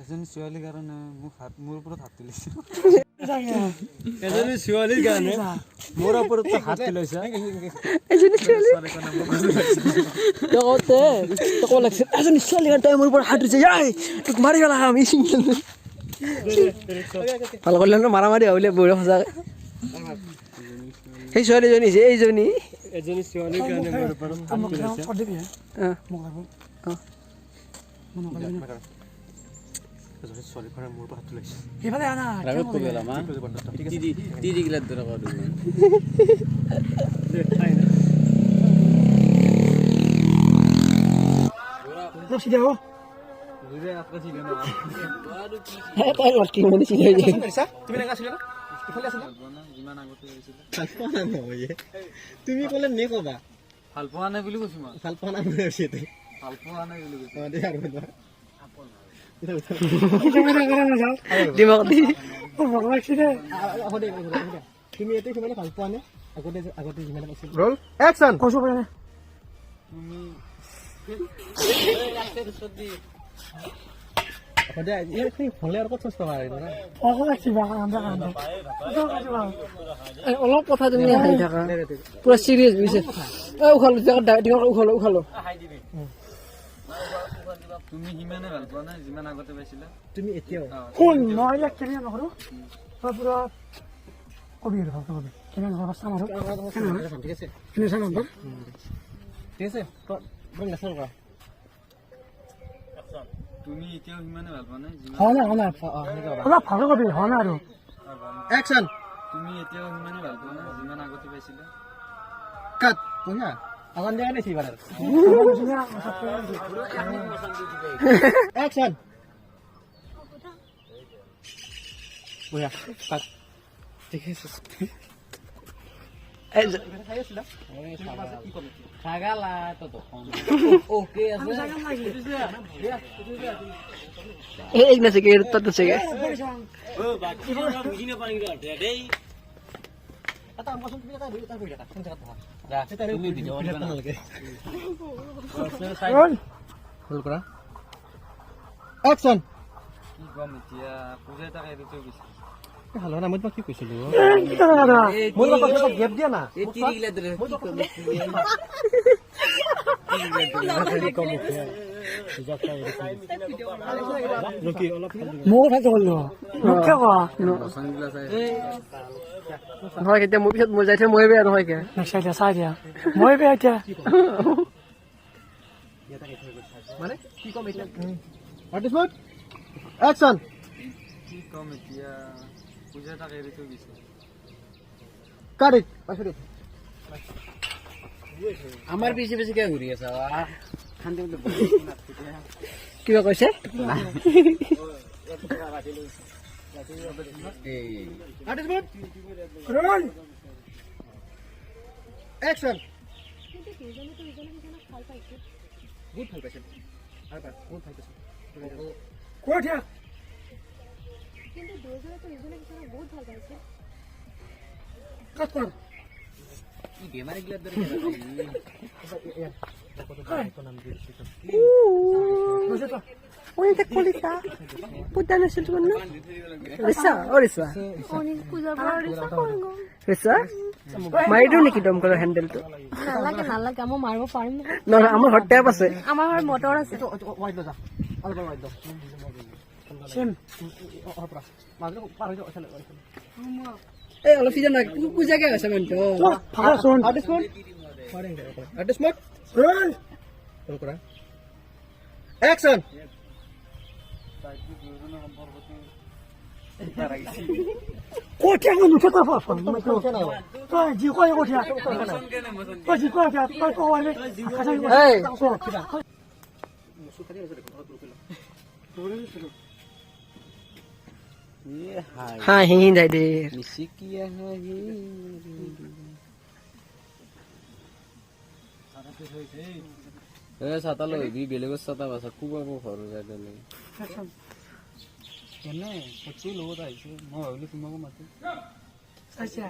এজনী ছোৱালীৰ কাৰণে মোক হাত মোৰ ওপৰত হাত তুলিছে। এজনী ছোৱালীৰ কাৰণে মোৰ ওপৰত হাত তুলিছে। এজনী ছোৱালী তই ক'ব লাগিছিল, এজনী ছোৱালী কাৰণে তই মোৰ ওপৰত হাত তুলিছে, ইয়াই তোক মাৰি পেলাম। ই ভাল কৰিলে ন, মাৰা মাৰি ভাবিলে বঢ়িয়া সঁচাকৈ। সেই ছোৱালীজনী যে এইজনী এজনী ছোৱালীৰ কাৰণে মোৰ ওপৰত হাত তুলিছে। অঁ। এজনী ছোৱালীৰ কাৰণে মোৰ ওপৰত হাত তুলিছে। ৰাগত কবি অলপ হা তিৰি গিলাৰ দৰে কওঁ তুমি। তাই লটকি মানে চিধাই দিয়ে। তুমি এনেকা আছিলা না? ইফালে আছিলা? যিমান আগতে আহিছিলে। ভাল পোৱা নাই নহয়। তুমি ক'লে নে ক'বা? ভাল পোৱা নাই বুলি কৈছো মই। ভাল পোৱা নাই বুলি কৈছে তই। ভাল পোৱা নাই বুলি কৈছো। অ দে আৰু এবাৰ। দিমাগ দি তুমি এইটো সিমানে ভাল পোৱা নে আগতে আগতে যিমানে পাইছিল? Roll action. তুমি হ'লে আৰু ক'ত চেষ্টা মাৰিব না। অলপ কথা তুমি হাঁহি থাকা, পুৰা চিৰিয়াছ বুজিছে। এই উশাহ লো, দীঘল উশাহ লো, উশাহ লো। তুমি সিমানে ভাল পোৱা নাই যিমান আগতে পাইছিলা। তুমি এতিয়াও শুন, মই ইয়াক কেনেকৈ নকৰোঁ, তই পুৰা কবি আৰু ভালকৈ কবি কেনেকৈ নকৰোঁ, চাম আৰু ঠিক আছে। কেনে চাম একবাৰ। ঠিক আছে, নেচাৰ কৰা। তুমি এতিয়াও সিমানে ভাল পোৱা নাই যিমান হোৱা নাই, হোৱা নাই, অলপ ভালকৈ কবি, হোৱা নাই আৰু। একশ্যন। তুমি এতিয়াও সিমানে ভাল পোৱা নাই যিমান আগতে পাইছিলা। কাট বঢ়িয়া আগান দিয়া নাই সিবাৰ। একশ্যন। বঢ়িয়া কাট। ঠিক আছে। এই নাচে কে তাত নাচে কে। ফুল কৰা। একশ্যন। কি ক'ম এতিয়া, পূজা তাক এৰি থৈ গৈছে। ভাল না, মই তোমাক কি কৈছিলো? মই তোমাক গেপ দিয়া না। মোৰ ভালকৈ কৰিলো মোক কিয় কোৱা? নহয়, এতিয়া মোৰ পিছত মই যাই থৈ মই বেয়া নহয় কে। চাই দিয়া, চাই দিয়া, মই বেয়া এতিয়া। মানে কি ক'ম এতিয়া? একশ্যন। কি ক'ম এতিয়া, পূজা তাক এৰি থৈ গৈছে। কাট it. পাইছো দে। আমাৰ পিছে পিছে কিয় ঘূৰি আছা? কিবা কৈছে? একশ্যন। কিন্তু দুয়োজনেতো ইজনে সিজনক ভাল পাইছিল। বহুত ভাল পাইছিল আৰু বহুত ভাল পাইছিল। কৈ থাক। কিন্তু দুয়োজনেতো ইজনে সিজনক বহুত ভাল পাইছিল। কাট কৰ। কলিতা পূজা নাছিল তোমাৰ না? ৰিচা, অ ৰিচা। পূজাৰ পৰা ৰিচা, মাৰি দিওঁ নেকি দমকলৰ হেণ্ডেলটো? নালাগে, নালাগে, মই মাৰিব পাৰিম নহয়। নহয়, আমাৰ ঘৰত টেপ আছে। আমাৰ ঘৰত মটৰ আছে। এই অলপ সিজন পূজাকে হৈছে মানুহটো। একশ্যন। কঠীয়া নুঠে, তই যি কয় কঠীয়া, তই যি কয় তই ক'ব পাৰিবি। এই হাঁহি যায় দে। ছাতা লৈ আহিবি, বেলেগৰ ছাতা বাছা কোবাব ঘৰ যাই পেলাই। কেনে ফটো লগত আহিছে, মই ভাবিলো তোমাকো মাতো। চাইছা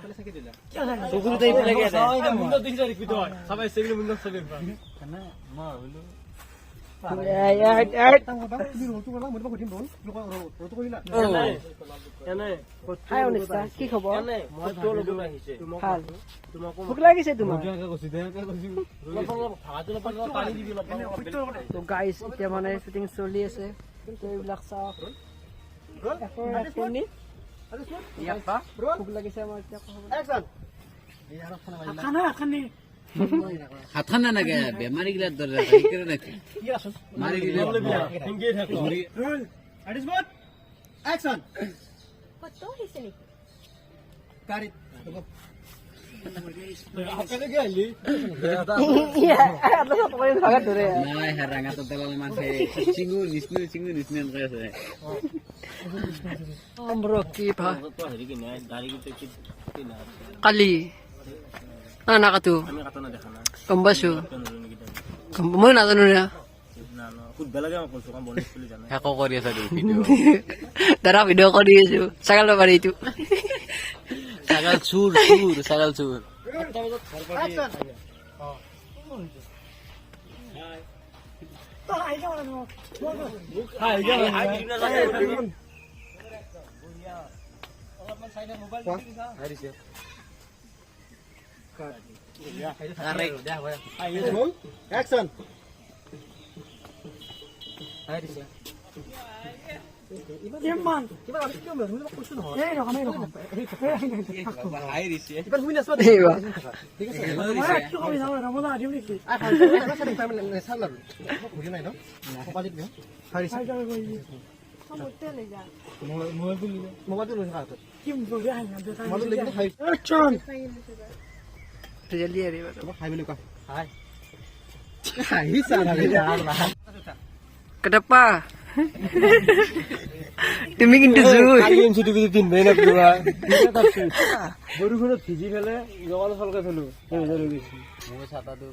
হাই অনুষ্কা, কি খবৰ? ভাল। ভোক লাগিছে তোমাৰ? তো গাইজ, এতিয়া মানে শ্বুটিং চলি আছে। তো এইবিলাক চাওক। এখনি ভোক লাগিছে আমাৰ এতিয়া কথা খানা খানি। হাতখন নালাগে, বেমাৰী গিলাৰ দৰে নাকি মাৰি দিলে। একশ্যন। কত আহিছে নেকি? গাড়ীত। ধৰে। নাই, ৰাঙাটো তেলাল মাছে চিঙু নিচিনো চিঙু নিচিনা এনেকৈ আছে। কি কালি না নাকাটো, গম পাইছো, মই নাজানো না। শেষ কৰি আছে ভিডিঅ'। দাদা, ভিডিঅ' কৰি আছো, ছাগাল বেপাৰী এইটো। ছাগাল চুৰ, চুৰ, ছাগাল চুৰ। তই আহি যাব লাগিব। একশ্যন। কিমান? কিমান কৈছো নহয়। এই ৰকম, এই ৰকম। ইমান শুনি নাচবা। ঠিক আছে। কি কবি ৰমলা দিম নেকি? নাই ন। মোবাইলটো লৈ থাকা হাতত। মোবাইলটো লৈ কিনে খাই। একশ্যন। জলদি আহিবা। খাই বুলি কোৱা। হাই হাঁহিছা। কটপ্পা, তুমি কিন্তু জুই। বৰষুণত ভিজি পেলাই জগাল চলকে থলো। মোৰ ছাতাটো।